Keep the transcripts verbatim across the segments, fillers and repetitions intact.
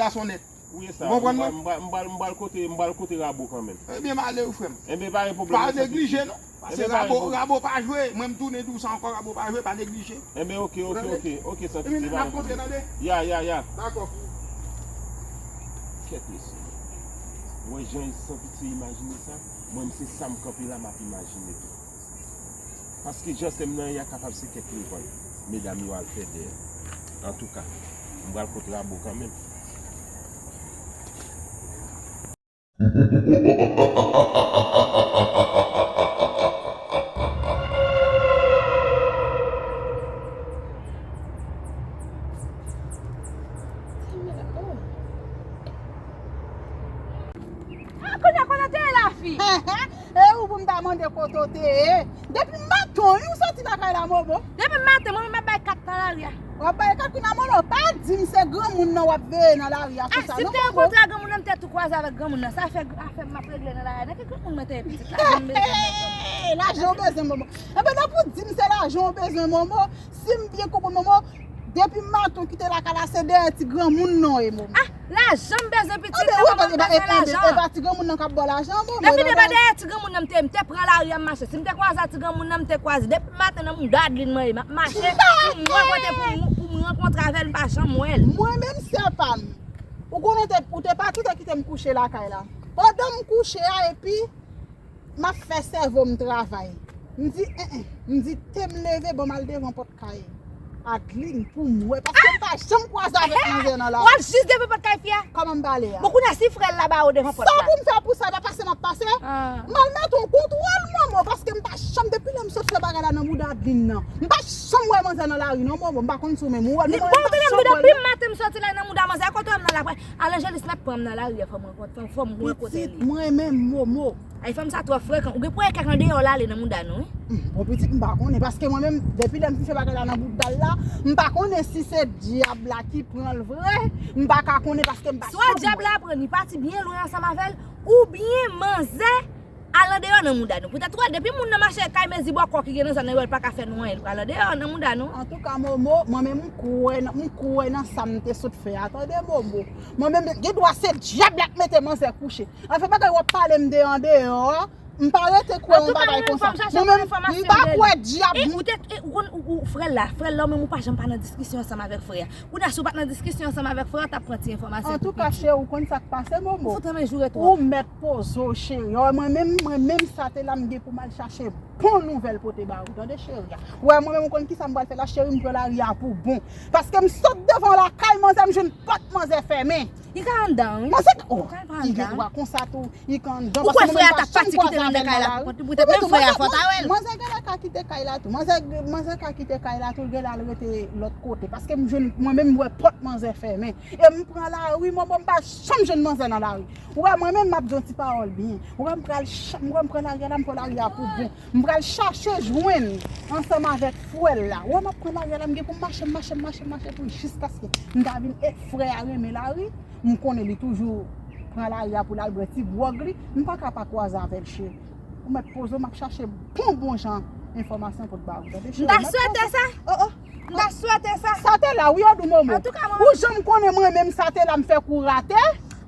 Gason nèt. Ou konprann mwen? M pral kote, m pral kote Rabo kanmenm. Ebyen, m ale wi, frè m. Enben, pa gen pwoblèm. Pa neglije, non. Paske Rabo, Rabo pa jwe. Mwen, m tounen di w sa ankò, Rabo pa jwe, pa neglije. Enben, oke, oke, oke, oke, Sanpitye, pa gen pwoblèm. Ya, ya, ya. Dakò. Kèt, mesye. Ou wè jan Sanpitye imajine sa? Mwen, se sa m kanpe la, m ap imajine tou. Paske jan sè m nan ye a kapab se kèk revanj medam yo al fè dèyè. Antouka, m pral kot Rabo kanmenm. Ah, kounye a kote w te ye, lafi? E ou pou m ta mande kote w te ye? Depi maten, wi, ou soti lakay la, Momo? Depi maten, mwen menm m ap bay kat nan lari a. W ap bay kat kounye a, Momo? Pa di m se granmoun nan w ap veye nan lari a konsa, non, Momo? Ah, si m te rankontre ak granmoun nan, m te tou kwaze avèk granmoun nan. Sa fè afè m ap regle nan lari a. Nan ki granmoun mwen te ye, pitit? Lajan m bezwen, Momo. Lajan m bezwen, Momo. Enben, depi w di m se lajan w bezwen, Momo, si m byen konprann, Momo, depi maten w kite lakay la, se dèyè ti granmoun nan w ye, Momo. Ah, lajan m bezwen, pitit, nan moman m bezwen lajan. E pa ti granmoun nan k ap ba w lajan, Momo. Depi se pa dèyè ti granmoun nan m te ye, m te pran lari a m mache. Si m te kwaze ak ti granmoun nan, m te kwaze. Depi maten nan mouda Adeline mwen ye, m ap mache pou m wè kote pou m, pou m rankontre avè l, m pa janm wè l. Mwen menm, sè pa m. Ou konnen w te, ou te pati, ou te kite m kouche lakay la. Pandan m kouche a, epi m ap fè sèvo m travay. M di, en, en. M di, te m leve, ban m al devan pòt kay Adeline pou m wè, paske m pa janm kwaze avèk manzè nan lari. W al jis devan pòt kay fi a? Kòman m pale a? Bon, kounye a, si frè l la ba ou devan pòt la. Sa pou m fè pou sa, e pa pase m ap pase? Ah. M al mete yon kontwòl, Momo, paske m pa janm, depi lè m sot fè bagay la nan mouda Adeline nan. M pa janm wè manzè nan lari, non, Momo, m pa konn si w menm ou wè l, men mwen, m pa janm wè l. Depi maten m soti la nan mouda manzè, kote w menm nan la, Alanjelis mèt pran m nan lari a, fò m rankontre, fò m wè kote l ye. Pitit, mwen menm, Momo. Ay, fanm sa twò frekan. Ou gen pwen kèk andeyò l ale nan mouda nou, wi. Hmm, bon, pitit, m pa konnen, paske mwen menm, depi lè m fin fè bagay la nan bouda l la, m pa konnen si se dyab la ki pran l vre, m pa ka konnen, paske m pa janm wè. Swa dyab la pran li pati byen lwen ansanm avè l, oubyen manzè al andeyò nan mouda nou. Poutèt ou wè, depi moun nan mache kay mezi bòkò ki gen nan zòn nan, yo wè l pa ka fè nou anyen, l pral andeyò nan mouda nou. Antouka, Momo, mwen menm, m kwè nan, m kwè nan sa m te sot fè a. Tande, Momo. Mwen menm, gen dwa se dyab la k mete manzè kouche. Anfen, bagay w ap pale m de andeyò a, m pa rete kwè yon bagay konsa. Mwen menm, m pa kwè dyab. E, ou te, e, ou konn, ou, ou, frè l la, frè l la, ou menm ou pa janm pa nan diskisyon ansanm avèk frè a. Kounye a, si w pa t nan diskisyon ansanm avèk frè a, w t ap pran ti enfòmasyon. Antouka, cheri, ou konn sa k pase, Momo. Ou fout renmen joure twòp. Ou mèt poze w, cheri. Mwen menm, mwen menm, sa te la m gen pou m al chache bon nouvèl pote ba ou, tande, cheri a. Wè, mwen menm, ou konn kisa m pral fè la, cheri, m pran lari a pou bon. Paske m sot devan lakay manzè, m jwenn pòt manzè fèmen. Li ka anndan, wi. Manzè, oh, li gen dwa konsa tou, li ka anndan, paske mwen menm m pa janm kwaze avè l nan lari. Epi tou, manzè, manzè genlè ka kite kay la tou. Manzè, manzè ka kite kay la tou, l genlè al rete lòt kote. Paske m jwenn, mwen menm, m wè pòt manzè fèmen. E m pran lari, mwen, bon, m pa janm jwenn manzè nan lari. Ou wè, mwen menm, m ap di yon ti pawòl byen. Ou wè, m pral cha-, m wè, m pran lari a la, m pran lari a pou bon. M pral chache jwenn ansanm avèk frè l la. Ou wè, m ap pran lari a la, m gen pou m mache, m mache, m mache, m mache pou jiskaske m ta vin, e frè a renmen lari. M konnen li toujou pran lari a pou l al bwè ti gwòg li. M pa ka pa kwaze avè l, cheri. Ou mèt poze w, m ap chache bon, bon jan enfòmasyon pou t ba ou, tande, cheri. M ta swete sa. Oh, oh. M ta swete sa. Sa te la, wi, Odou Momo. Antouka, mwen. Ou janm konnen mwen menm sa te la, m fè kou rate.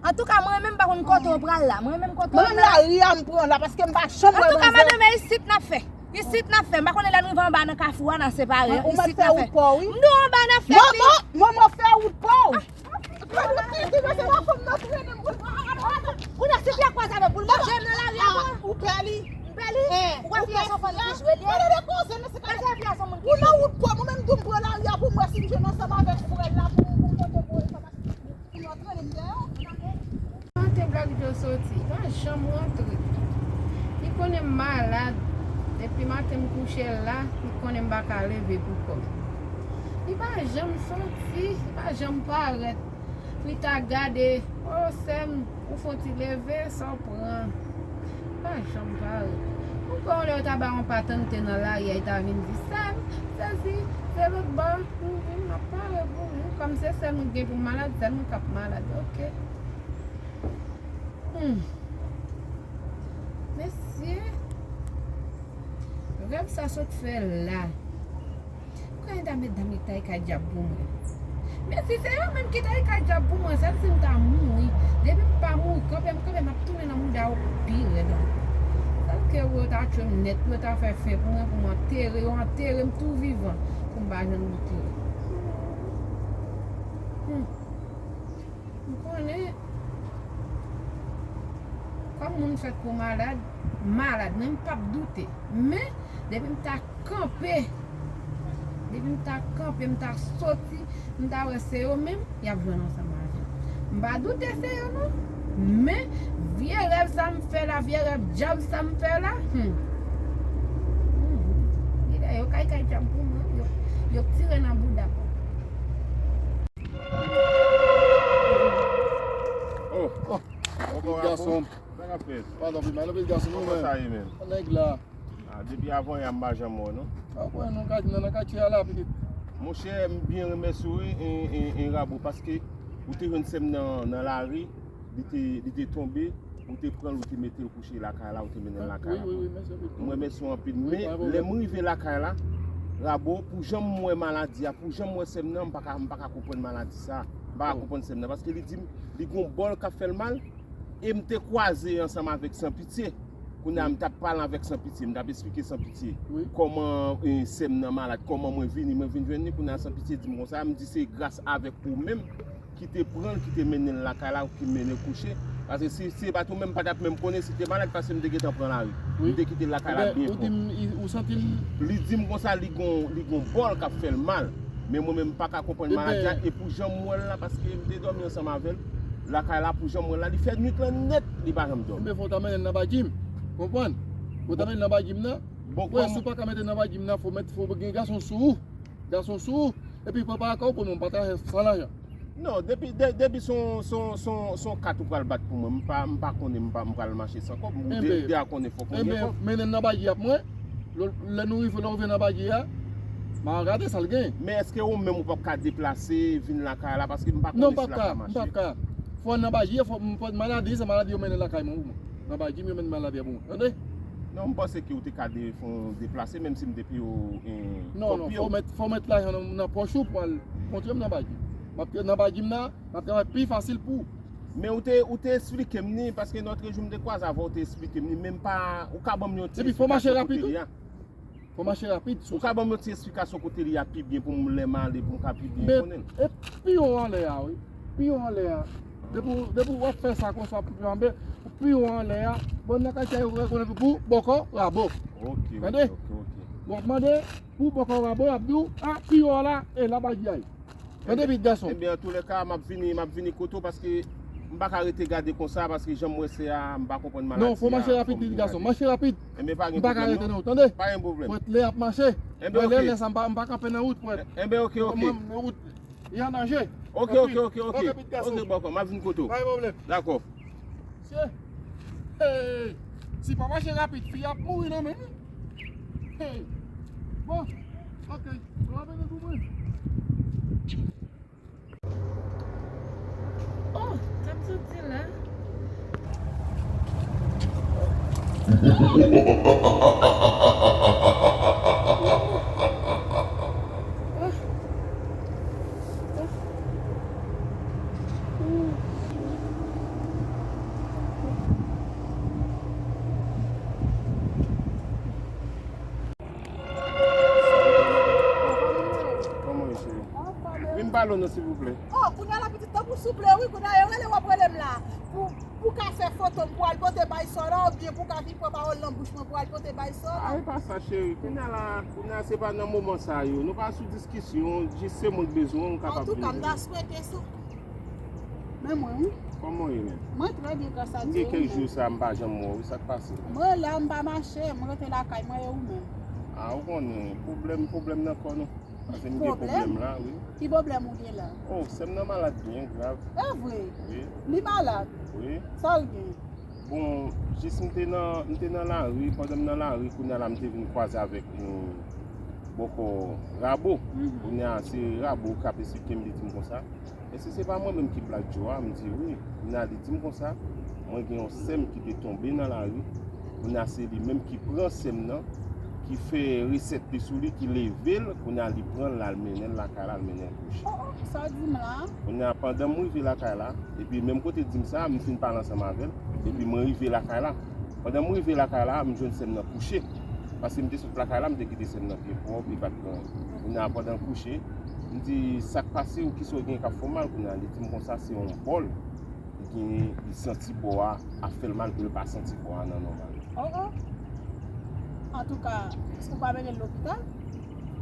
Antouka, mwen menm, m pa konn kote w pral la. Mwen menm, kote w pral la. Mwen menm, lari a m pran la, paske m pa janm wè manzè. Antouka, madanm, e isit n ap fè. Isit n ap fè. M pa konnen lè n rive anba nan kafou a, n a separe. Ou mèt fè wout pa w, wi. M di w anba n ap fè. Momo, Momo, fè wout pa w. Ah. Kounye a, si fi a kwaze avè w, pou l manje m nan lari a, ou pè li. M pè li? Ou kwè fi a se yon fanm ki jwe li ye? Ou nan wout pa w, mwen menm tou m pran lari a pou m wè si m jwenn ansanm avèk frè l la pou, pou m pote pou enfòmasyon. Pou yo antre m deyò. Maten Black Joe soti, li pa janm rantre. Li konnen m malad. Depi maten m kouche la, li konnen m pa ka leve pou kò m. Li pa janm soti, li pa janm parèt. Rita gade, o sè m, ou fon ti leve, sa w pran? Li pa janm parèt. Ou kwè yon lè yo ta ba yon patante nan lari a, li ta vin di, sè m, sezi, se lòt bò. Wi, wi, m ap pare pou ou. Kòm se sèl moun ki gen pou malad, sèl moun k ap malad. Oke. Hmm. Mesye, rèv sa sot fè la. Kòman ta met dam li tay kay dyab pou mwen? Men si se yo menm ki ta ye kay djab pou mwen, sèl si m ta mouri. Depi m pa mouri, kanpe m kanpe, m ap tounen nan mouda yo pi rèd ankò. Sèl ke yo ta tchwe m nèt, pou yo ta fè fen pou mwen, pou m antere, yo antere m tou vivan, pou m pa jwenn antere. Hmm. M konnen kòm moun fèt pou malad, malad, men m p ap doute. Men, depi m ta kanpe, depi m ta kanpe, m ta soti, m ta wè se yo menm, y ap jwenn ansanm avè m. M pa doute se yo non. Men, vye rèv sa m fè la, vye rèv djab sa m fè la, hmm. Hmm. Genlè yo kay kay djab pou mwen, yo, yo tire nan bouda m. Oh, oh, oh, gason. Sa k ap fèt? Pardon, pi mal anpil gason, nou menm. Kòman sa ye menm? Nèg la. Ah, depi avan yè a m pa janm wè w non. Ah, wè, nou ka nan, nan katye a la, pitit. Monchè, m byen remèsye w, e, e, e, Rabo, paske ou te jwenn sè m nan, nan lari, li te, li te tonbe, ou te pran l, ou te mete l kouche lakay la, ou te mennen l lakay la. Wi, wi, wi, mèsi anpil. M remèsye w anpil. Men, lè m rive lakay la, Rabo, pou jan m wè maladi a, pou jan m wè sè m nan, m pa ka, m pa ka konprann maladi sa. M pa ka konprann sè m nan, paske li di m, li gon bòl k ap fè l mal, e m te kwaze ansanm avèk Sanpitye. Kounye a, m t ap pale avèk Sanpitye, m t ap esplike Sanpitye kòman, e, sè m nan malad, kòman mwen vini, mwen vin jwenn li. Kounye a, Sanpitye di m konsa, m di se gras avèk ou menm ki te pran l, ki te mennen l lakay la, ki mennen l kouche. Paske si, si se pa t ou menm, m pa t ap menm konnen si l te malad, paske m te gentan pran lari. M te kite l lakay la byen fò. Ou di m, i, ou santi l? Li di m konsa, li gon, li gon bòl k ap fè l mal. Men mwen menm, m pa ka konprann maladi a, e pou jan m wè l la, paske m te dòmi ansanm avè l lakay la, pou jan m wè l la, li fè nwit lan nèt, li pa janm dòmi. Enben, fò w ta mennen l nan Badjim. Konprann? Fò w ta mennen l nan Badjim nan. Bon, wè, si w pa ka mete l nan Badjim nan, fò mèt, fò gen gason sou ou. Gason sou ou. Epi papa a ka w pou nou, pa ta fè san lajan. Non, depi, de, depi se yon, se yon, se yon, se yon kat ou pral bat pou mwen, m pa, m pa konnen, m pa, m pral mache san kòb, ou de, de a konnen fòk mwen gen kòb. Enben, mennen l nan Badji ap mwen, lè, lè nou rive, lè w rive nan Badji a, m a gade sa l gen. Men èske ou menm ou p ap ka deplase, vin lakay la, paske m pa konnen si l ap ka mache. Non, m p ap ka, m p ap ka. Fò nan Badji a, fò, fò maladi, se maladi yo mennen lakay mwen pou mwen. Nan Badji m yo mennen maladi a pou mwen. Tande? Non, m panse ke ou te ka de, fè yon deplase, menm si m te pi wo, e, kòb pye w. Non, non, fò w mèt, fò w mèt lajan nan, nan pòch ou pou al montre m nan Badji. M ap, nan Badji m nan, m ap travay pi fasil pou ou. Men ou te, ou te esplike m ni, paske lòt jou m te kwaze avè w, ou te esplike m ni, men m pa, ou ka ban m yon ti esplikasyon kote li a? Epi fò w mache rapid tou. Fò w mache rapid sou sa. Ou ka ban m yon ti esplikasyon kote li a pi byen pou m, lè m ale, pou m ka pi byen konnen l? Men, e pi wo anlè a, wi. Pi wo anlè a. Depi w, depi w ap fè sa konsa, pi anlè, pi wo anlè a, bon, nan katye a yo rekonèt ou pou bòkò Rabo. Ok, ok, ok, ok. W ap mande pou bòkò Rabo, y ap di w, a, pi wo la, e la Badji a ye. Tande vit, gason. Ebyen, antoulèka, m ap vini, m ap vini kote w paske m pa ka rete gade konsa, paske jan m wè sè a, m pa konprann maladi a. Non, fò w mache rapid, pitit gason. Mache rapid. Ebyen, pa gen pwoblèm, non. M pa ka rete non, tande? Pa gen pwoblèm. Prèt lè ap mache. Ebyen, ok. Lè, lè sa, m pa, m pa kanpe nan wout, prèt. Ebyen, ok, ok. Mwen, mwen, wout, li an danje. Ok, ok, ok, ok. Ok, pitit gason. Ok, bòkò, m ap vin kote w. Pa gen pwoblèm. Dakò. Mesye, hey, si pa mache rapid, fi ap mouri nan men li. Hey, bon, ok, bon, apèl pou mwen. Oh, sa m sot di la. Kòman w ye, cheri? Vin pale w non, silvouplè. Oh, kounye a la pitit tankou souple, wi, kounye a yo rele w ap rele m la. Pou, pou ka fè foto m, pou al pote bay sò la, oubyen pou ka vin pran pawòl nan bouch mwen, pou al pote bay sò la. A, e pa sa, cheri. Kounye a la, kounye a se pa nan moman sa yo. Nou pa sou diskisyon, jis se moun k bezwen w, ou kapab vin jwenn. Antouka, m ta swete sa. Men mwen, wi. Kòman w ye menm? Mwen trè byen, gras a Dye. M gen kèk jou sa, m pa janm wè w, sa k pase? Mwen la, m pa mache, m rete lakay mwen, e ou menm? A, ou konnen, pwoblèm, pwoblèm nan kò nou. Paske m gen pwoblèm la, wi. Ki pwoblèm ou gen la? Oh, sè m nan malad byen grav. E vre? Wi. Li malad? Wi. Sa l gen? Bon, jis m te nan, m te nan lari, pandan m nan lari, kounye a la m te vin kwaze avèk yon bòkò Rabo. Mhm. Kounye a se Rabo k ap esplike m, li di m konsa, èske se pa mwen menm ki Black Joe a? M di wi. Kounye a li di m konsa, mwen gen yon sè m ki te tonbe nan lari. Kounye a se li menm ki pran sè m nan, ki fè resèt li sou li, ki leve l, kounye a li pran l, l al mennen l lakay la, l mennen l kouche. Oh, oh, sa w di m la? Kounye a, pandan m rive lakay la, epi menm kote di m sa, m fin pale ansanm avè l, epi mwen rive lakay la. Pandan m rive lakay la, m jwenn sè m nan kouche. Paske m te sot lakay la, m te kite sè m nan pye pwòp, li pa t pran. Kounye a, pandan l kouche, m di, "Sa k pase ou, kisa w gen k ap fè w mal?" Kounye a, li di m konsa, se yon bò l li genyen, li santi bò a ap fè l mal, pou l pa santi bò a nan nòmal. Oh, oh. Antouka, èske w pa mennen l lopital?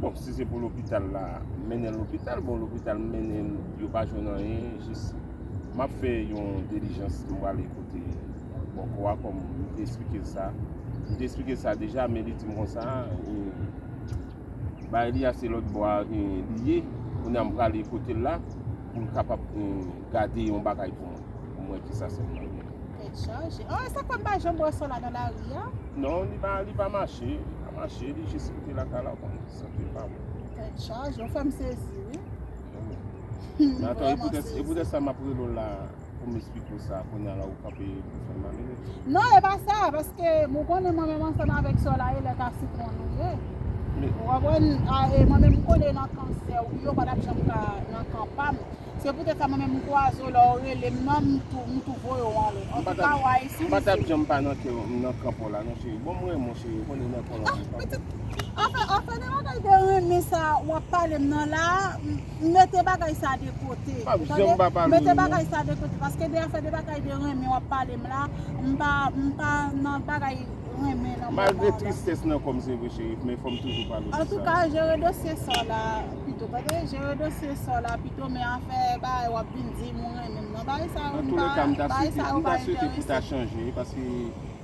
Bon, si se pou lopital la, mennen l lopital. Bon, lopital m mennen l, yo pa jwenn anyen, jis m ap fè yon dilijans, m prale kote bòkò a, kòm m te eksplike l sa. M te eksplike l sa deja, men li di m konsa, e, bagay li a se lòt bò a, e, li ye. Kounye a m prale kote l la, pou l kapab, e, gade yon bagay pou mwen, pou m wè kisa sè m nan ye. Tèt chaje. Oh, e sa k fè m pa janm wè sè w la nan lari a? Non, li pa, li pa mache, li pa mache, li jis rete lakay la, ou konn, sante l pa bon. Tèt chaje, ou fè m sezi, wi. Men atann, e poutèt, e poutèt sa m ap rele w la, pou m eksplike w sa, kounye a la ou kanpe pou fè m malere. Non, e pa sa, paske ou konnen mwen menm ansanm avèk sè w la, e lèt a sitwon nou ye. Ou konprann, a, e mwen menm m konnen nan kansè, wi, yo pa t ap janm ka nan kan pa m. Se poutèt sa mwen menm m kwaze w lè w rele m nan, m tou, m tou voye w anlè. Antouka, w a eseye. M pa t ap janm pa nan kè w, nan kan pa w la, non, cheri. Bon, m renmen w, cheri, ou konnen nan kò w la. Anfen, anfen, de bagay de renmen sa w ap pale m nan la, m, mete bagay sa de kote. M ap janm pa pale w. Mete bagay sa de kote, paske de afè de bagay de renmen w ap pale m la, m pa, m pa nan bagay renmen nan moman la. Malgre tristès nan kò m, se vre, cheri, men fò m toujou pale w de sa. Antouka, jere dosye sè w la pito. Tande, jere dosye sè w la pito, men afè bagay w ap vin di m ou renmen m nan. Bagay sa yo, m pa, bagay sa yo pa enterese m. An tou lè ka, m ta swete, m ta swete pou w ta chanje, paske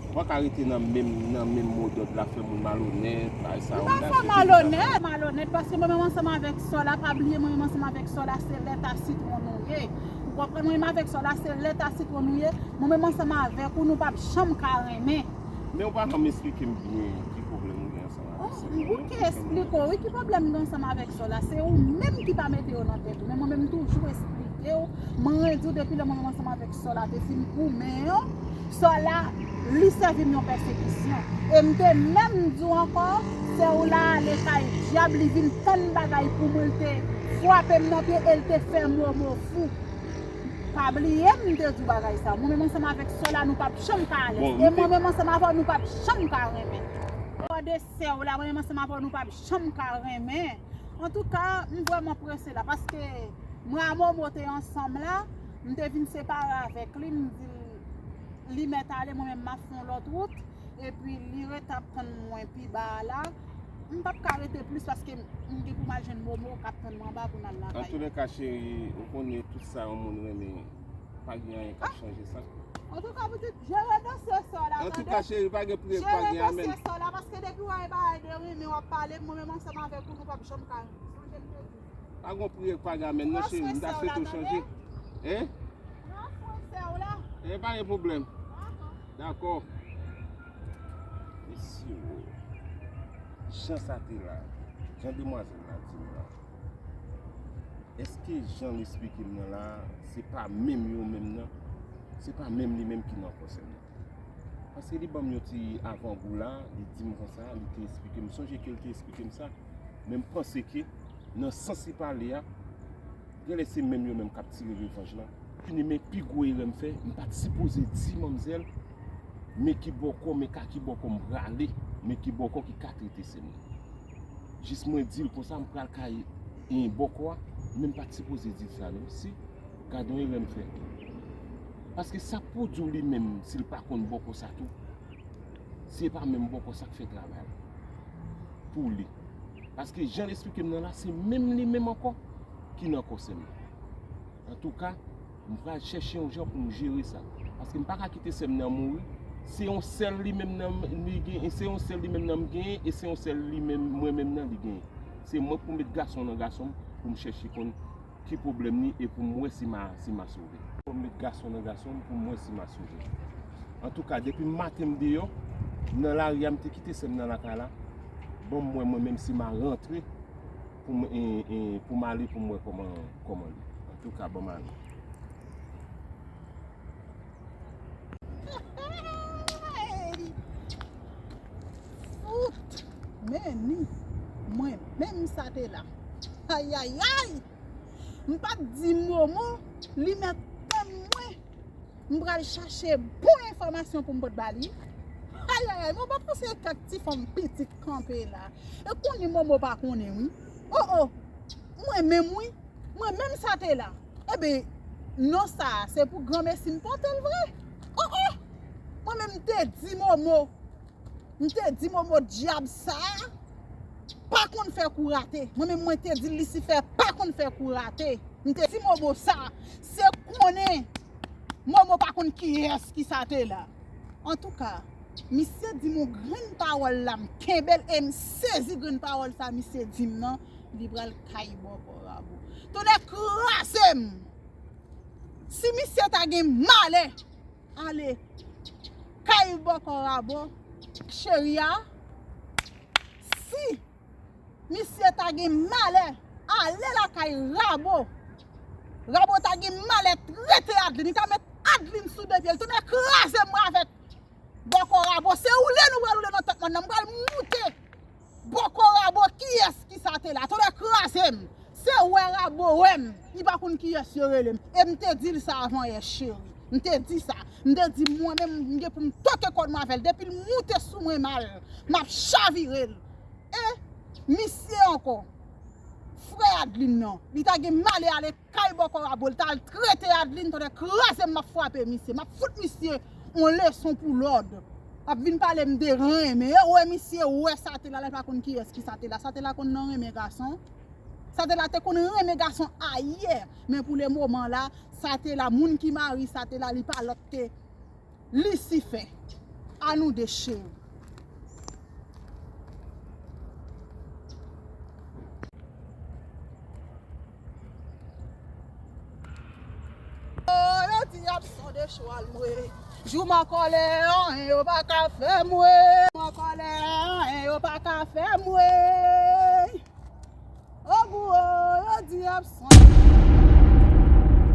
ou pa ka rete nan menm, nan menm modòd la, fè moun malonèt, bagay sa yo. M pa fè w malonèt, malonèt, paske mwen menm ansanm avèk sè w la, pa bliye mwen menm ansanm avèk sè w la, se lèt a sitwon nou ye. Ou konprann? Mwen menm avèk sè w la, se lèt a sitwon nou ye. Mwen menm ansanm avèk ou, nou p ap janm ka renmen. Men ou pa janm esplike m byen ki pwoblèm ou gen ansanm avèk sè w la. Ou ke esplike w, wi, ki pwoblèm m gen ansanm avèk sè w la. Se ou menm ki pa mete yo nan tèt ou. Men mwen menm, m toujou esplike w. Mwen di w depi lè mwen menm ansanm avèk sè w la te fin goumen an, sè w la, li sèvi m yon pèsekisyon. E m te menm di w ankò, sè w la ale kay dyab, li vin tann bagay pou mwen, li te frape m nan pye e li te fè momo fou. Pa bliye m te di w bagay sa. Mwen menm ansanm avèk sè w la, nou p ap janm ka alèz. E mwen menm ansanm avè w, nou p ap janm ka renmen. Kò de sè w la, mwen menm ansanm avè w, nou p ap janm ka renmen. Antouka, m vrèman prese la, paske mwen a Momo te ansanm la, m te vin separe avèk li, m di l, li mèt ale, mwen menm m ap fè yon lòt wout, epi li rete ap tann mwen pi ba a la. M p ap ka rete plis paske m gen pou m al jwenn Momo k ap tann mwen anba pou n al lakay. Antoulèka, cheri, ou konnen tout sa yon moun renmen, pa gen anyen k ap chanje sa. Antouka, pitit, jere dosye sè w la, tande? Antouka, cheri, pa gen priyè k pa gen amèn. Jere dosye sè w la, paske depi w wè bagay de renmen w ap pale, mwen menm ansanm avèk ou, nou p ap janm ka sonje m te di. Pa gen priyè k pa gen amèn, non, cheri, m ta swete w chanje. Hein? Pran swen sè w la. E pa gen pwoblèm. Dakò. Mesye, jan sa te la, jan demwazèl la di m la, èske jan l esplike m nan la, se pa menm yo menm nan? Se pa menm li menm ki nan kò sè m nan? Paske li ban m yon ti avangou la, li di m konsa, li te esplike m, sonje ke l te esplike m sa, men m panse ke nan sans li pale a, genlè se menm yo menm k ap tire revanj lan. Fini, men pi gwo erè m fè, m pa t sipoze di manmzèl, men ki bòkò, men ka ki bòkò m prale, men ki bòkò ki ka trete sè m nan. Jis mwen di l konsa, m pral kay, e, bòkò a, men m pa t sipoze di l sa, non. Si, gade yon erè m fè. Paske sa k pou di w li menm, si l pa konn bòkò sa tou, se pa menm bòkò sa k fè travay pou li. Paske jan l esplike m nan la, se menm li menm ankò ki nan kò sè m nan. Antouka, m pral chèche yon jan pou m jere sa. Paske m pa ka kite sè m nan mouri. Se yon sèl li menm nan m, li gen, se yon sèl li menm nan m genyen, e se yon sèl li menm, mwen menm nan li genyen. Se mwen k pou met gason nan gason m, pou m chèche konn ki pwoblèm li e pou m wè si m a, si m a sove. Pou m met gason nan gason m pou m wè si m a sove. Antouka, depi maten m deyò, nan lari a, m te kite sè m nan lakay la. Ban m wè mwen menm si m a rantre pou m, e, e, pou m ale pou m wè kòman, kòman li. Antouka, ban m ale. Fout! Men ni, mwen menm sa te la. Ayayay! M pa t di Momo, li mèt tann mwen. M pral chache bon enfòmasyon pou m pot ba li. Ayayay, mwen pa panse kèk ti fanm pitit kanpe la. E konnen Momo pa konnen wi. O o, mwen menm wi, mwen menm sa te la. Eben, non sa a, se pou granmesi m pote l vre. O o, mwen menm m te di Momo. M te di Momo dyab sa a pa konn fè kou rate. Mwen menm mwen te di Lisifè pa konn fè kou rate. M te di Momo sa, se konnen Momo pa konn kiyès ki sa te la. Antouka, misye di m yon grenn pawòl la, m kenbe l e m sezi grenn pawòl sa misye di m nan, li pral kay bòkò Rabo. Tonnè kraze m! Si misye ta gen malè, ale kay bòkò Rabo, cheri a. Si misye ta gen malè, ale lakay Rabo. Rabo ta gen malè trete Adeline, li ta met Adeline sou de pye l, tonnè kraze m avèk bòkò Rabo. Se woule nou pral woule nan tèt mòn nan, m pral moute. Bòkò Rabo, kiyès ki sa te la? Tonnè kraze m! Se wè Rabo wè m, li pa konn kiyès yo rele m. E m te di l sa avan yè, cheri. M te di sa. M te di mwen menm, m gen pou m toke kò nou avè l. Depi l moute sou mwen mal, m ap chavire l. E misye ankò, frè Adeline nan, li ta gen malè ale kay bòkò Rabo, l ta al trete Adeline, tonnè kraze m, m ap frape misye. M ap fout misye yon leson pou lòd. L ap vin pale m de renmen. E wè misye wè sa te la, la pa konn kiyès ki sa te la. Sa te la konn nan renmen gason. Sa te la te konn renmen gason ayè. Men pou le moman la, sa te la, moun ki mari sa te la, li pa lòt ke Lisifè, a nou de cheri. Oh, yo di y ap sonde chwal mwen. Jou m an kòlè, anyen yo pa ka fè mwen. Jou m an kòlè, anyen yo pa ka fè mwen. Ogou, yo di y ap sonde.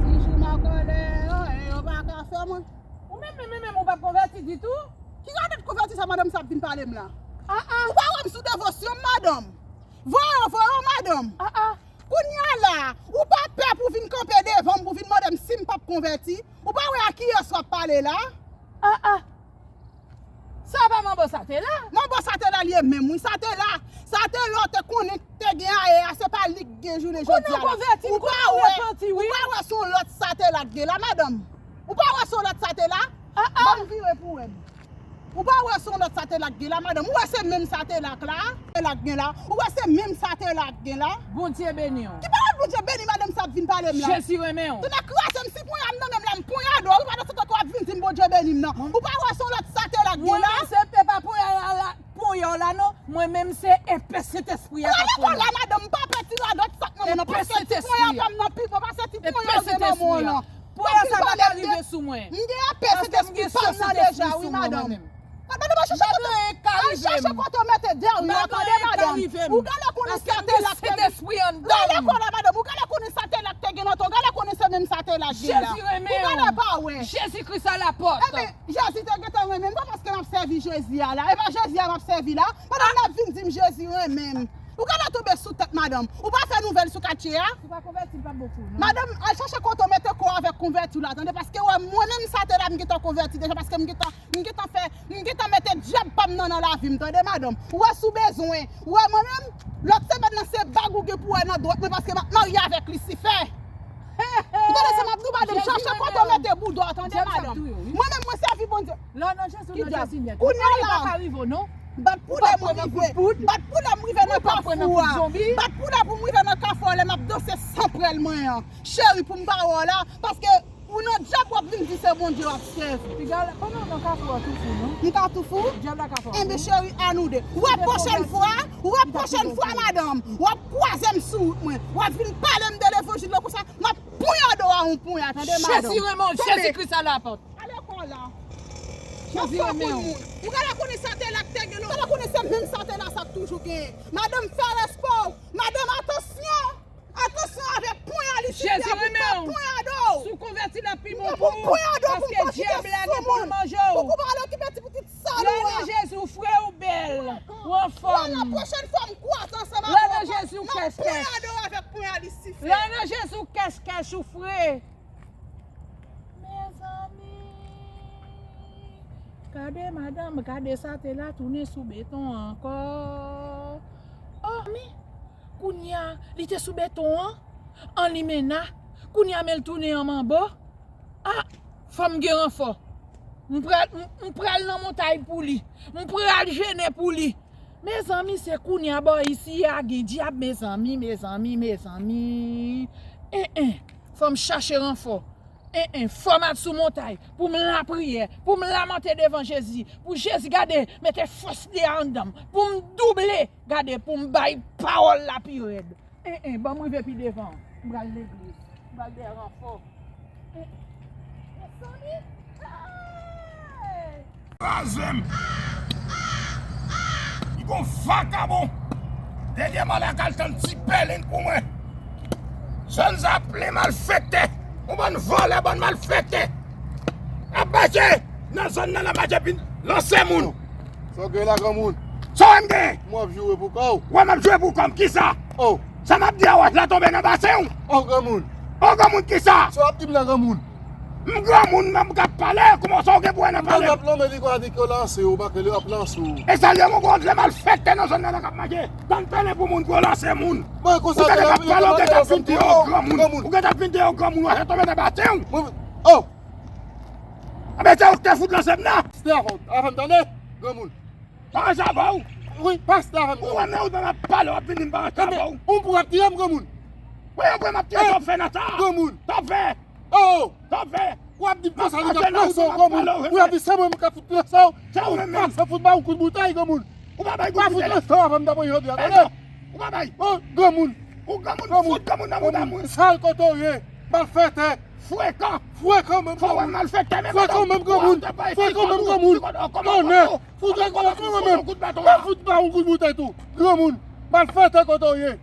Ti jou m an kòlè, anyen yo pa ka fè mwen. Ou menm, menm, menm, menm, ou p ap konvèti ditou? Ki radòt konvèti sa madanm sa ap vin pale m la? Ah, ah. Ou pa wè m sou devosyon m, madanm? Voye, voye, madanm. Ah, ah. Kounye a la, ou pa pè pou vin kanpe devan m, pou vin mande m si m p ap konvèti? Ou pa wè a kiyès w ap pale la? Ah, ah. Sa pa manbo sa te la? Manbo sa te la li ye menm wi, sa te la. Sa te la w te konnen te gen ayè a, se pa li k gen jounen jodi a la. Ou pa wè, ou pa wè se yon lòt sa te la k gen la, madanm? Ou pa wè se yon lòt sa te la? Ah, ah. Ban m vire pou wè m. Ou pa wè se yon lòt sa te la k gen la, madanm? Ou wè se menm sa te la k la? Te la k gen la? Ou wè se menm sa te la k gen la? Bondye beni w. Ki pawòl Bondye beni madanm sa ap vin pale m la? Jezi renmen w. Tonnè kraze m, si ponya m nan men m la, m ponyade w wi, pandan se tan ke w ap vin di m Bondye beni m nan. Ou pa wè se yon lòt sa te la k gen la? Mwen menm se, e pa ponya la, la, ponya w la non. Mwen menm se enpe Sentespri a k ap ponyade. Rale kò la, madanm, m pa pè ti radòt sa k nan men w nan, paske ti ponya pa m nan pi bon pase ti ponya w gen nan men w lan. Ponya sa pa ka rive sou mwen. M gen enpe Sentespri pa m nan deja wi, madanm. Madanm, al chache kote, al chache kote w mete dèyè w, tande, madanm. Ou genlè konnen sa te la k te gen. Rale kò la, madanm, ou genlè konnen sa te la k te gen nan tò, ou genlè konnen se menm sa te la k gen la. Ou genlè pa wè. Jezi Kris a lapòt. Enben, Jezi te gentan renmen m, pa paske m ap sèvi Jezi a la. E pa Jezi a m ap sèvi la. Pandan n ap vin di m Jezi renmen m. Ou genlè tonbe sou tèt, madanm. Ou pa fè nouvèl sou katye a? Ou pa konvèti, l p ap bon pou ou non. Madanm, al chache kote w mete kò w avèk konvèti w la, tande, paske wè mwen menm sa te la m gentan konvèti deja, paske m gentan, m gentan fè, m gentan mete dyab pa m nan, nan lavi m, tande, madanm. Ou wè si w bezwen, ou wè mwen menm, lòt semèn nan se bag ou gen pou wè nan dwèt mwen, paske m ap marye avèk Lisifè. Ou tande sa m ap di w, madanm? Chache kote w mete bouda w, tande, madanm. Mwen menm, mwen sèvi Bondye. Ki dyab? Kounye a la, bat pou lè m rive, bat pou lè m rive nan kafou a. Bat pou lè pou m rive nan kafou a, lè m ap danse san prèl mwen an. Cheri, pou m pa wè w la, paske ou nan dyab w ap vin di se Bondye w ap sèvi. Piga, pandan w nan kafou a tou fou, non? M ka tou fou? Dyab la ka fè w fou. Enben, cheri, a nou de. Ou wè pwochèn fwa, ou wè pwochèn fwa, madanm, w ap kwaze m sou wout mwen. W ap vin pale m de levanjil la konsa, m ap ponyade w a yon ponya, tande, madanm. Jezi renmen w, Jezi Kris a lapòt. Ale kò la. Jezi renmen w. Ou genlè konnen sa te la k te gen la. Ou genlè konnen se menm sa te la sa k toujou genyen. Madanm, fè respè w. Madanm, atansyon. Atansyon avèk ponya Lisifè pou pa ponyade w. Si w konvèti l ap pi bon pou ou, paske dyab la gen pou l manje w. Ou pa al okipe ti pitit sal ou a. Lè nan Jezi, ou fre, ou bèl. Ou anfòm. Nan pwochèn fwa m kwaze ansanm avè w ankò, m ap ponyade w avèk ponya Lisifè. Lè nan Jezi w kèch kèch ou fre. Mezanmi. Gade madanm, gade sa te la tounen sou beton ankò. Oh, men, kounye a, li te sou beton an, an limena. Kounye a, men l tounen an manbo. Ah, fò m gen ranfò. M pral, m, m pral nan montay pou li. M pral jene pou li. Mezanmi, se kounye a bò isi a gen dyab, mezanmi, mezanmi, mezanmi. En, en, fò m chache ranfò. En, en, fò m al sou montay, pou m lapriyè, pou m lamante devan Jezi, pou Jezi gade, mete fòs li a anndan m, pou m double, gade, pou m bay pawòl la pi rèd. En, en, ban m rive pi devan. M pral legliz. M pral dèyè ranfò. En, mezanmi. Hey! Kraze m. Li gon vakabon. Dènye malak al tann ti pèlen pou mwen. Zòn sa plen malfektè. Yon bann vòlè, bann malfektè. Ap mache nan zòn nan, ap mache vin lanse moun. Sa w gen la, granmoun? Sa w wè m gen? M w ap joure pou kò w. Wè m ap joure pou kò m, kisa? Oh. Sa m ap di a w la tonbe nan basen w. Oh, granmoun. Oh, granmoun, kisa? Sa w ap di m la, granmoun? M granmoun, m ap ka pale, kòman sa w gen pou wè nan pale m? M ap lonmen li kwa di ke lanse w, pa ke li ap lanse w. E sa l ye, mon gwo vle malfektè nan zòn nan la k ap mache. Tann pale pou moun pou lanse moun. Mwen konsa. Ou gentan ap pale, ou gentan ap vin di yo granmoun. Ou gentan ap vin di yo granmoun, w ap tonbe nan basen w. Oh! Anben, se ou ki te fout lanse m nan. Stay avè m, avè m, tande, granmoun. Pa ranse avè w. Wi, pa stay avè m, granmoun. Ou wè men ou nan ap pale, w ap vin di m pa ranse avè w. Ou pou ap tire m, granmoun. Wi, ou pou ap tire, sa w fè nan sa. Granmoun. Sa w fè. Oh! Sa w fè. W ap di m konsa, li k ap lanse w, granmoun. Ou ap di se mwen menm k ap fout lanse w. Ou pa sa fout ba yon kout boutèy, granmoun. Ou pa bay kout boutèy. Pa fout lanse w avè m, daprè jodi a, tande. Ou pa bay. Oh, granmoun. Ou granmoun, fout granmoun nan mouda moun. Sal kote w ye. Malfektè. Frekan. Frekan menm. Fò w wè malfektè menm. Frekan menm, granmoun. Frekan menm, granmoun. Tonnè. Fout granmoun menm. Pa fout ba yon kout boutèy tou. Granmoun. Malfektè kote w ye.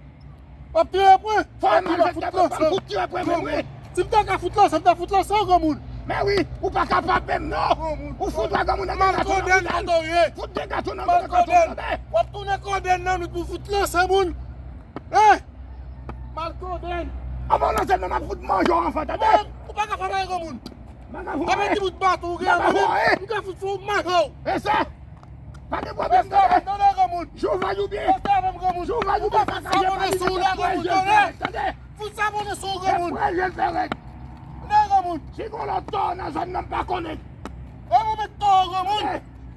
W ap tire pwen. Fò w al fout lanse w, granmoun. Si m ta ka fout lanse, m ta fout lanse w, granmoun. Men wi, ou pa kapab menm non. Ou fout la, granmoun, nan malkoden kote w ye. Fout de gason nan malkoden kote w ye, tande. W ap tounen koden nan nou pou fout lanse moun. Hein? Malkoden. Anvan w lanse m nan, m ap fout manje w anvan, tande. Ou pa ka fè anyen, granmoun. Anben ti bout baton ou gen an, granmoun. M ka fout fè w manje w. E sa? Pa gen pwoblèm, tande. Tande, granmoun. Jou va jou byen. Rete avè m, granmoun. Jou va jou byen, pa ka jwe pa li, tande. Fout sa manje sou ou, granmoun. E prèl je l fè rèd. Tande, granmoun. Si gon lòt tò nan zòn nan, m pa konnen. E mwen met tò, granmoun.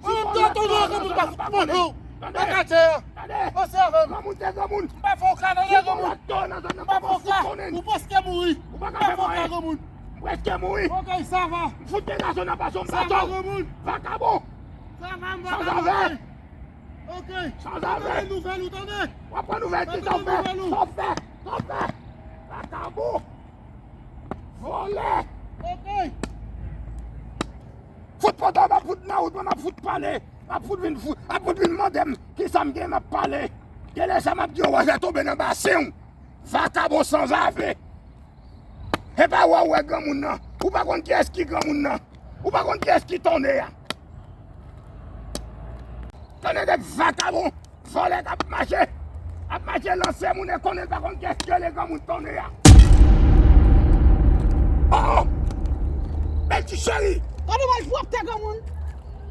Mwen met tò, tò, granmoun, pa fout manje w. Pa ka tè. Tande. Rete avè m. Granmoun se granmoun. M pa fè w ka, tande, granmoun. Si gon lòt tò nan zòn nan, m pa fout konnen. Ou prèske mouri. Ou pa ka fè m anyen, granmoun. M prèske mouri. Ok, sa va. M fout de gason nan pase yon baton. Sa va, granmoun. Vakabon. Sa va, m va travay. Ok. Sanzave. Mwen pran nouvèl ou, tande. W ap pran nouvèl, kisa w fè? Sa w fè? Sa w fè? Vakabon. Vòlè. Ok. Fout pantalon, m ap fout nan wout mwen, m ap fout pale. M ap fout vin fout, ap fout vin mande m kisa m gen, m ap pale. Genlè sa m ap di yo, w a tonbe nan basen w. Vakabon sanzave. E pa wè, ou wè granmoun nan. Ou pa konn kiyès ki granmoun nan. Ou pa konn kiyès ki Tonnè a. Tonnè de vakabon, vòlè k ap mache. Ap mache lanse moun e konnen l pa konn kiyès ki rele granmoun Tonnè a. Oh, oh. Bèl ti cheri. Kote w al pwòpte granmoun?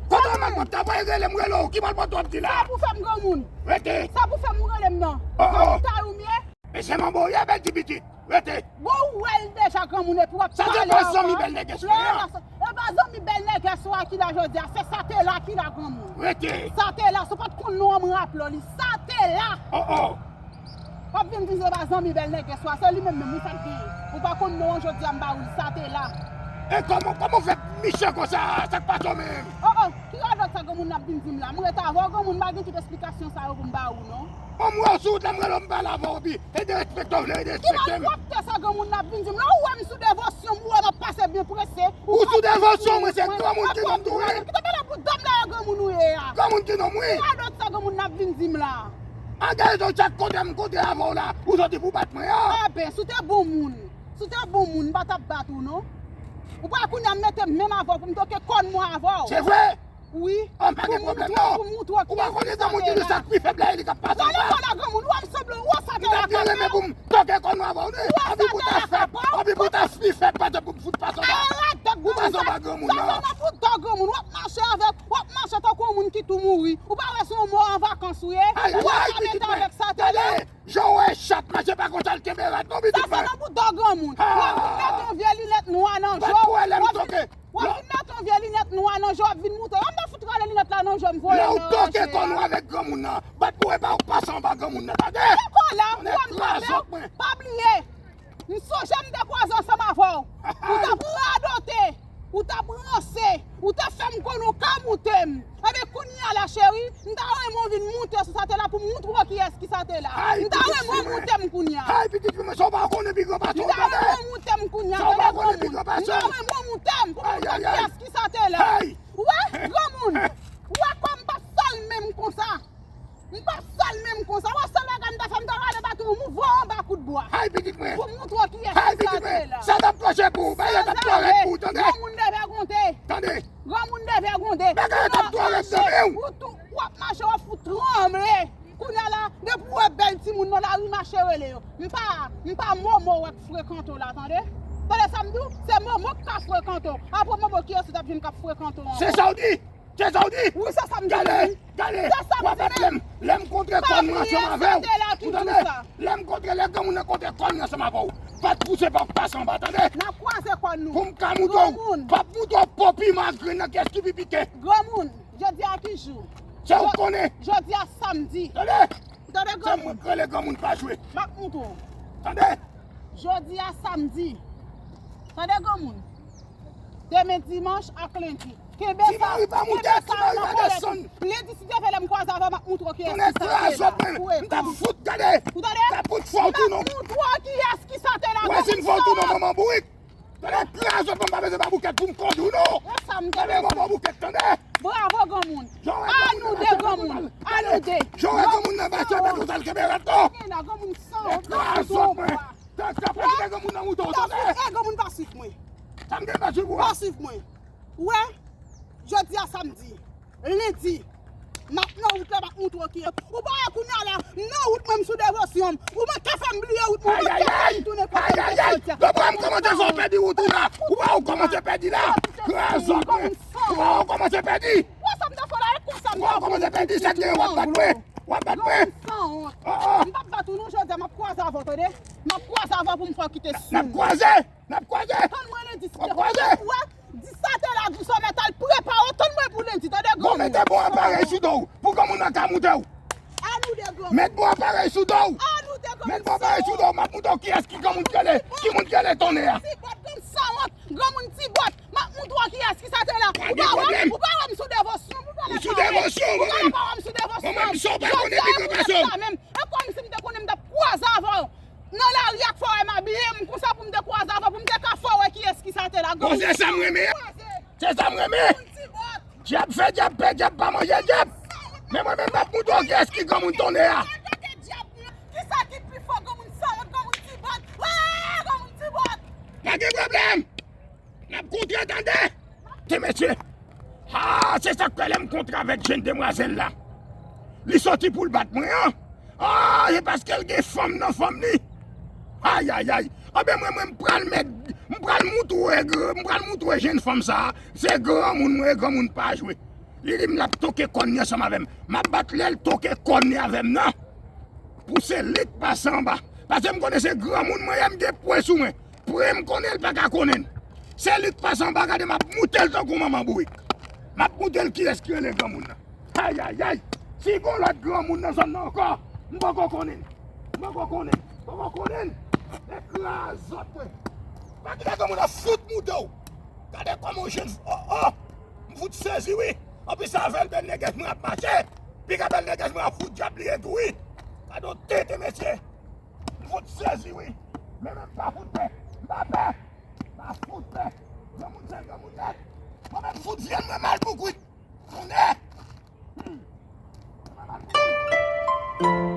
Kote w al pwòpte? Apa e rele m rele w, ki mal pwòpte w ap di la? Sa pou fè m granmoun? Rete. Sa pou fè m ou rele m nan? Oh, oh. Granmoun ta ou m ye? Mesye manbo, ye bèl ti pitit. Rete. Bon, ou wè l deja granmoun epi w ap pale ankò. Sa se pa zanmi bèl nèg espeyan. E pa zanmi bèl nèg espeyan ki la jodi a, se sa te la ki la granmoun. Rete. Sa te la, si w pa t konn non an, m raple w li. Sa te la. Oh, oh. W ap vin di se pa zanmi bèl nèg espeyan, se li menm menm, wi, sa k genyen. Ou pa konn non an, jodi a m ba ou li, sa te la. E kòman, kòman w fè mechan konsa, sa k pase w menm? Oh, oh, ki radòt sa granmoun nan ap vin di m la? M ret avè w, granmoun, m pa gen tout esplikasyon sa yo pou m ba ou, non. Bon, m wè w sou wout la, m rele w, m pale avè w, epi e derespekte w vle, e derespekte m. Ki malpwòpte sa granmoun nan ap vin di m la? Ou wè m sou devosyon, m wè m ap pase byen prese. Ou sou devosyon, mwen se granmoun ki nonm tou, wi. Kite pale bout dam la, granmoun ou ye a. Granmoun ki nonm, wi. Ki radòt sa granmoun nan ap vin di m la? An gade w chak kote m kote avè w la, ou soti pou bat mwen an. Anben, si w te bon moun, si w te bon moun, m pa t ap bat ou, non. Ou pa kounye a m mete menm avè w pou m toke kòn mwen avè w. Se vre? Wi. An, pa gen pwoblèm non. Ou pa konnen granmoun ki di sa k pi fèb la, e li k ap pase anba. Gade kò la granmoun, ou wè m sanble, ou wè sa te la ka fè. M ta byen renmen pou m toke kò nou avè w wi. Anpi pou ta fèb, anpi pou ta pi fèb, pa te pou m fout pase anba. Ou pase anba granmoun nan. Sa se nan bout dò granmoun, w ap mache avèk, w ap mache tankou yon moun ki tou mouri. Ou pa wè se yon mò an vakans ou ye? Ou wè sa mete avèk sa te la? Jan w wè chat mache pa konn sa l kenbe rad non pitit mwen. Sa se nan bout dò granmoun. W ap vin mete yon vye linèt nwa nan je w. W ap vin mete yon vye linèt nwa nan je w, w ap vin moute. Ann nan fout rale linèt la nan je m voye nan rache a. Lè w toke kò nou avèk granmoun nan, bat pou w e pa w pase anba granmoun nan, tande? Kò la, ou wè m tande w. Pa bliye. M sonje m te kwaze ansanm avè w. Ou t ap radote, ou t ap ranse, ou te fè m konnen w ka moute m. Ebyen, kounye a la, cheri, m ta renmen w vin moute sou sa te la pou m montre w kiyès ki sa te la. M ta renmen w moute m kounye a. Ay, pitit fi mwen, sa w pa konnen pi gran pase w, tande? M ta renmen w moute m kounye a, tande granmoun. M ta renmen w moute m pou m montre w kiyès ki sa te la. Ou wè, granmoun, ou wè kòm m p ap sal menm konsa. M p ap sal menm konsa. Wè sèl bagay m ta fè, m ta rale baton m voye w anba kout bwa. Hay pitit mwen. Pou m montre w kiyès ki sa te la. Sa t ap pase pou ou, bagay yo t ap twò rèd pou ou, tande? Granmoun devègonde. Tande. Granmoun devègonde. Bagay yo t ap twò rèd, tande w. Ou tou, w ap mache, w ap fout tranble. Kounye a la, depi w wè bèl timoun nan lari, mache rele yo. M pa, m pa Momo w ap frekante w la, tande? Tande sa m di w? Se Momo k ka frekante w. Apre Momo, kiyès ou t ap jwenn k ap frekante w ankò? Se sa w di? Se sa w di? Wi, se sa m di wi. Gade, gade, w ap bat lè m, lè m kontre kòn mwen ansanm avè w. Ou tande? Lè m kontre, lè granmoun nan kontre kòn li ansanm avè w, pa t pouse pa w pase anba, tande? N ap kwaze kòn nou. Pou m ka moute w, p ap moute w po piman ak grenn nan, kiyès ki pi pike. Granmoun, jodi a ki jou? Se ou k konnen. Jodi a samdi. Tande? Tande granmoun. Mwen rele granmoun pa jwe. M ap moute w. Tande? Jodi a samdi. Tande granmoun. Demen dimanch ak lendi. Kenbe sa, kenbe sa nan kòlèt ou. Lendi, si Dye vle, lè m kwaze avè w, m ap montre w kiyès ki sa te la. Ou tande? M t ap fout gade. Ou tande? M t ap fout fè w tou non. M ap montre w kiyès ki sa te la. Ou wè si m fè w tou non, manman bourik. Tande, kraze w, m pa bezwen ba boukèt pou m kondi w non. Tande, manman bourik, tande. Bravo granmoun. A nou de granmoun. A nou de. Jan w wè granmoun nan mache, mèt ou sal kenbe rèd non. Granmoun sanwont, granmoun sanwont. Tèt sa pa kite granmoun nan moute w, tande? E granmoun pa swiv mwen. Sa m gen pa swiv ou a? Pa swiv mwen. Ou wè, jodi a samdi, lendi, m ap nan wout la, m ap montre w kiyès. Ou pa wè kounye a la, m nan wout mwen, m sou devosyon m. Ou manke fè m bliye wout mwen, ou manke fè m tounen kote m te soti a. Ayayay! Papa m kòmanse fè w pèdi wout ou la. Ou pa wè w kòmanse pèdi la. Krazòt mwen. Ou pa wè w kòmanse pèdi. Wè sa m te fè w la, e konsa m te fè w. Ou pa wè w kòmanse pèdi, sa k gen w ap bat mwen. W ap bat mwen. Granmoun sanwont. M p ap bat ou non jodi a, m ap kwaze avè w, tande? M ap kwaze avè w pou m fè w kite sou m. N ap kwaze! N ap kwaze! Tann mwen lendi, si Dye vle. W ap kwaze! Ou wè, di sa te la, di sa mèt al prepare w, tann mwen pou lendi, tande granmoun? Bon, mete bon aparèy sou do w, pou granmoun nan ka moute w. A nou de granmoun. Met bon aparèy sou do w. A nou de granmoun. Met bon aparèy sou do w, m ap moute w kiyès ki granmoun ki rele, ki moun ki rele tonnè a. Ti bòt, granmoun sanwont, granmoun ti bòt. M ap montre w kiyès ki sa te la. Ou pa wè m, ou pa wè m sou devosyon m, ou pa wè m sou devosyon m. Ou pa wè m sou devosyon m. Mwen menm, sa w pa konnen pi gran pase w. E kòmsi m te konnen m t ap kwaze avè w nan lari a k fè w wè m abiye m konsa pou m te kwaze avè w, pou m te ka fè w wè kiyès ki sa te la. Bon, se sa m renmen an. Se sa m renmen. Dyab fè dyab pè, dyab pa manje dyab. Men mwen menm, m ap montre w kiyès ki granmoun tonnè a. Kisa ki pi fò, granmoun sanwont, granmoun ti bòt? Wè, granmoun ti bòt! Pa gen pwoblèm! N ap kontre, tande! Te mesye! Ah, se sa k fè lè m kontre avèk jèn demwazèl la, li soti pou l bat mwen an. Ah, e paske l gen fanm nan fanm li. Ayayay! Anben mwen, mwen, m pral mèt, m pral montre w, m pral montre w jèn fanm sa a, se granmoun mwen, granmoun pa jwe. Li di m l ap toke kòn li ansanm avè m. M ap bat lè l toke kòn li avè m nan. Pou se li k pase anba. Paske m konnen se granmoun mwen ye, m gen pwen sou mwen. Pwen m konnen l pa ka konnen l. Se li k pase anba, gade m ap moute l tankou manman bourik. M ap moute l kiyès ki rele granmoun nan. Ayayay! Si gon lòt granmoun nan zòn nan ankò, m poko konnen l. M poko konnen l. Poko konnen l. E krazòt mwen. Pa kite granmoun nan fout moute w. Gade kòman w jwenn, oh, oh! M fout sezi wi. Anpi sa bèl bèl nègès mwen ap mache. Piga bèl nègès mwen ap fout dyab li ye tou wi. Gade yon tenten mesye. M fout sezi wi. Men menm pa fout pè. M pa pè. Pa fout pè. Granmoun se granmoun nèt. Mwen menm fout vyann mwen mal boukwi. Tonnè. Hmm. Mwen mal boukwi.